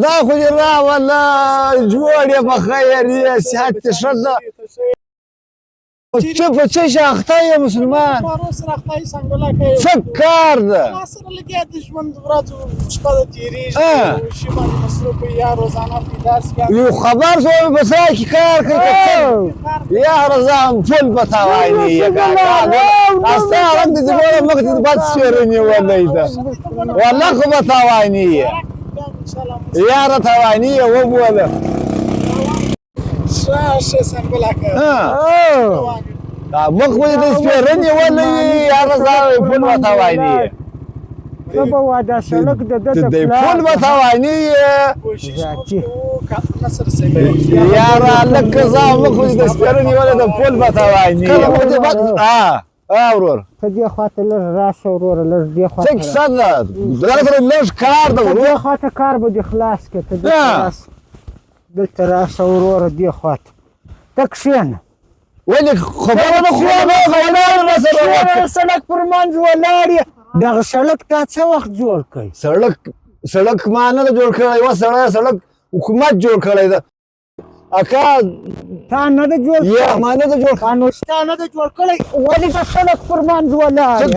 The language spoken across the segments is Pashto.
خدای خو دې راوله، جوړ یې په خیر یې، صحت دې ښه ده. څه په څه شي اخته یې مسلمان؟ څه کار ده؟ ما سره لګیا د ژوند ورځ شپه ده تېرېږي، شي باندې مصروف یا روزانه پیدا شي. یو خبر سو په سره کې کار کوي یا رضا پل په تاواني یې کاکا. استا رنګ دې ګوره مخ دې بد سیوري نیولی ده، والله خو به تاواني یې یاره، تاواني یې وبوله. ښه سنګولاکه مخ به دې سپېره نیولی یا رضا پل به تاواني یې. ته به وا دا سړک د ده د د پل به تاواني یې یاره، لکه زه مخ دې د سپېره نیولی د پل به تاواني یې. ها ورور، ته دې خواته لږ راشه وروره، لږ دې خواته. څه کیسه ده؟ دغه سره لږ کار ده ورور، دې خواته کار به دې خلاص کړې. ته دلته راشه، دلته راشه وروره، دې خواته ته کښېنه. ولې خبره نه خو ولاړ سړک پر منځ ولاړ یې. دغه سړک تا څه وخت جوړ کړی؟ سړک ما نه ده جوړ کړی، یوه سړی سړک حکومت جوړ کړی ده اکا. تا نه ده جوړ کړی؟ ما نه ده جوړ کړی. نو ستا نه ده جوړ کړی، ولې د سړک پر منځ ولاړ یې؟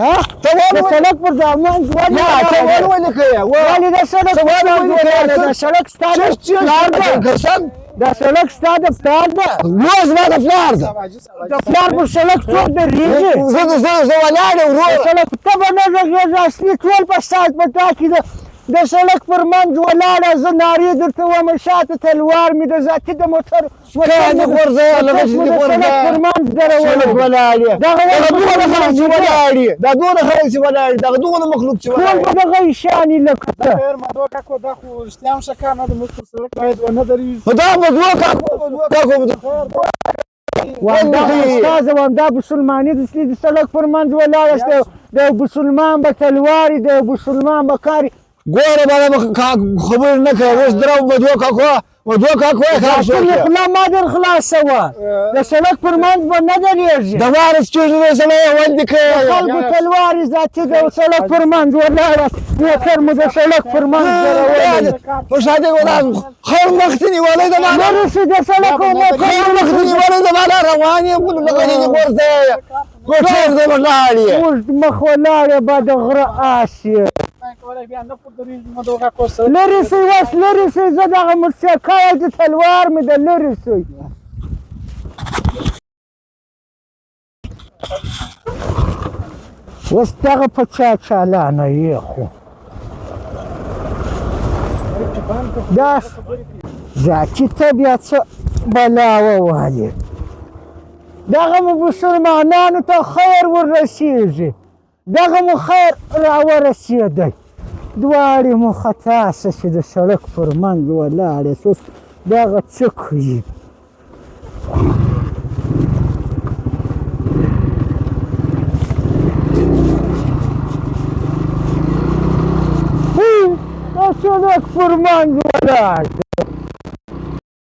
ته د سړک پر منځ ولې؟ ته ولې ولې کوې؟ ولې د سړک پر منځ ولاړ یې؟ دا سړک ستا د پلار ده، دا سړک ستا د پلار ده. ورور زما د پلار ده. د پلار پر سړک څوک درېږي؟ زه ولاړ یم ورور. سړک ته به نه غږېږې، اصلي ټول په ساعت په تا کې ده. د سړک پر منځ ولاړه، زه نارې درته وایم، شاته تلوار مې د ذاتي د موټر نه غورځوه، لږ دې غورځوه. پر منځ درولی سړک ولاړ یې. دغه دغه دومره خلک چې ولاړ یې، دا دومره خلک چې ولاړ یې، دغه دومره مخلوق چې ولاړ ټول به دغه ایشان یې لکه ته. دا خو رښتیا هم ښه کار نه ده، موږ پر سړک باید ونه درېږو. خو دا به دوه کاکو، دوه کاکو. وام دا استاد، وام دا مسلماني د سړک پر منځ ولاړه. د مسلمان به تلواري، د مسلمان به کاري. ګوره به خبرې نه کوې، اوس درو به دوه کاکو، به دوه کاکو خلاص شو. خوله ما در خلاصوه، د سړک پر منځ به نه درېږي. د وارث کېږي د سړی ول دې کوي. خلکو تلواري ذاتي د سړک پر منځ ولاړه، موټر مو د سړک پر منځ درولی. په شاده ولاړ، خر مخ دې نیولی د مالا. لرې شي د سړک. خر مخ دې نیولی د مالا، روان یې لکه دې غورځوې. کوټر دې ولاړ یې، اوږد مخ ولاړ یې، به د غره آس یې. لرې سئ اوس، لرې سئ، زه دغه موټرسایکل د تلوار مې د، لرې سئ. اوس دغه په چا چالانه یې؟ خو دا ذاتي ته بیا څه بلا ووهلې؟ دغه مو مسلمانانو ته خیر ورسېږي، دغه مو خیر راورسېدی. دواړې مو خطا سه چې د سړک پر منځ ولاړې. اوس دغه څه کوي؟ د سړک پر منځ ولاړ.